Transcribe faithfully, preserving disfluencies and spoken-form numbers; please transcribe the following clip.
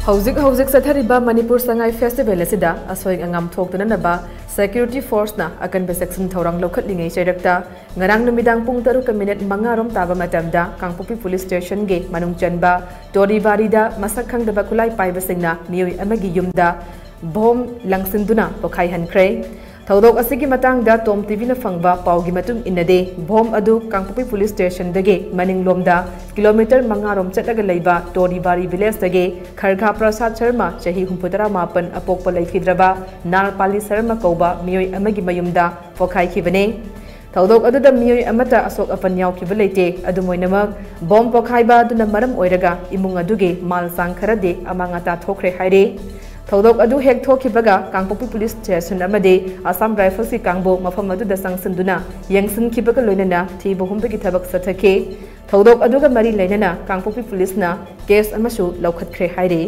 ꯍꯧꯖꯤꯛ ꯍꯧꯖꯤꯛ ꯆꯠꯊꯔꯤꯕ ꯃꯅꯤꯄꯨꯔ ꯁꯉꯥꯏ ꯐꯦꯁꯇꯤꯚꯦꯜ ꯑꯁꯤꯗ ꯑꯁꯣꯏ ꯑꯉꯥꯝ ꯊꯣꯛꯇꯅꯅꯕ ꯁꯦꯀ꯭ꯌꯨꯔꯤꯇꯤ ꯐꯣꯔꯁꯅ ꯑꯀꯟꯕ ꯆꯦꯛꯁꯤꯟ ꯊꯧꯔꯥꯡ ꯂꯧꯈꯠꯂꯤꯉꯩ ꯆꯩꯔꯛꯇ ꯉꯔꯥꯡ ꯅꯨꯃꯤꯗꯥꯡ ꯄꯨꯡ ꯇꯔꯨꯛꯀ ꯃꯤꯅꯤꯠ ꯃꯉꯥꯔꯣꯝ ꯇꯥꯕ ꯃꯇꯝꯗ ꯀꯥꯡꯄꯣꯛꯄꯤ ꯄꯨꯂꯤꯁ ꯁ꯭ꯇꯦꯁꯟꯒꯤ ꯃꯅꯨꯡ ꯆꯟꯕ ꯇꯣꯔꯤꯕꯥꯔꯤꯗ ꯃꯁꯛ ꯈꯪꯗꯕ ꯈꯨꯠꯂꯥꯏ ꯄꯥꯏꯕꯁꯤꯡꯅ ꯃꯤꯑꯣꯏ ꯑꯃꯒꯤ ꯌꯨꯝꯗ ꯕꯣꯝ ꯂꯪꯁꯤꯟꯗꯨꯅ ꯄꯣꯈꯥꯏꯍꯟꯈ꯭ꯔꯦ꯫ ꯊꯧꯗꯣꯛ ꯑꯁꯤꯒꯤ ꯃꯇꯥꯡꯗ ꯇꯣꯝ ꯇꯤꯚꯤꯅ ꯐꯪꯕ ꯄꯥꯎꯒꯤ ꯃꯇꯨꯡ ꯏꯟꯅꯗꯤ, ꯕꯣꯝ ꯑꯗꯨ ꯀꯥꯡꯄꯣꯛꯄꯤ ꯄꯨꯂꯤꯁ ꯁ꯭ꯇꯦꯁꯟꯗꯒꯤ ꯃꯅꯤꯡꯂꯣꯝꯗ ꯀꯤꯂꯣꯃꯤꯇꯔ ꯃꯉꯥꯔꯣꯝ ꯆꯠꯂꯒ ꯂꯩꯕ ꯇꯣꯔꯤꯕꯥꯔꯤ ꯚꯤꯂꯦꯖꯇꯒꯤ ꯈꯔꯒꯥ ꯄ꯭ꯔꯁꯥꯗ ꯁꯔꯃ, ꯆꯍꯤ ꯍꯨꯝꯐꯨꯇꯔꯥ ꯃꯥꯄꯟ, ꯑꯄꯣꯛꯄ ꯂꯩꯈꯤꯗ꯭ꯔꯕ ꯅꯥꯔꯄꯥꯂꯤ ꯁꯔꯃ ꯀꯧꯕ ꯃꯤꯑꯣꯏ ꯑꯃꯒꯤ ꯃꯌꯨꯝꯗ ꯄꯣꯈꯥꯏꯈꯤꯕꯅꯤ꯫ ꯊꯧꯗꯣꯛ ꯑꯗꯨꯗ ꯃꯤꯑꯣꯏ ꯑꯃꯠꯇ ꯑꯁꯣꯛ ꯑꯄꯟ ꯌꯥꯎꯈꯤꯕ ꯂꯩꯇꯦ꯫ ꯑꯗꯨꯝ ꯑꯣꯏꯅꯃꯛ, ꯕꯣꯝ ꯄꯣꯈꯥꯏꯕ ꯑꯗꯨꯅ ꯃꯔꯝ ꯑꯣꯏꯔꯒ ꯏꯃꯨꯡ ꯑꯗꯨꯒꯤ ꯃꯥꯜ ꯆꯥꯡ ꯈꯔꯗꯤ ꯑꯃꯥꯡ ꯑꯇꯥ ꯊꯣꯛꯈ꯭ꯔꯦ ꯍꯥꯏꯔꯤ꯫ ꯊꯧꯗꯣꯛ ꯑꯗꯨ ꯍꯦꯛ ꯊꯣꯛꯈꯤꯕꯒ ꯀꯥꯡꯄꯣꯛꯄꯤ ꯄꯨꯂꯤꯁ ꯁ꯭ꯇꯦꯁꯟ ꯑꯃꯗꯤ ꯑꯁꯥꯝ ꯔꯥꯏꯐꯜꯁꯀꯤ ꯀꯥꯡꯕꯨ ꯃꯐꯝ ꯑꯗꯨꯗ ꯆꯪꯁꯤꯟꯗꯨꯅ ꯌꯦꯡꯁꯤꯟꯈꯤꯕꯒ ꯂꯣꯏꯅꯅ ꯊꯤꯕ ꯍꯨꯝꯕꯒꯤ ꯊꯕꯛ ꯆꯠꯊꯈꯤ꯫ ꯊꯧꯗꯣꯛ ꯑꯗꯨꯒ ꯃꯔꯤ ꯂꯩꯅꯅ ꯀꯥꯡꯄꯣꯛꯄꯤ ꯄꯨꯂꯤꯁꯅ ꯀꯦꯁ ꯑꯃꯁꯨ ꯂꯧꯈꯠꯈ꯭ꯔꯦ ꯍꯥꯏꯔꯤ꯫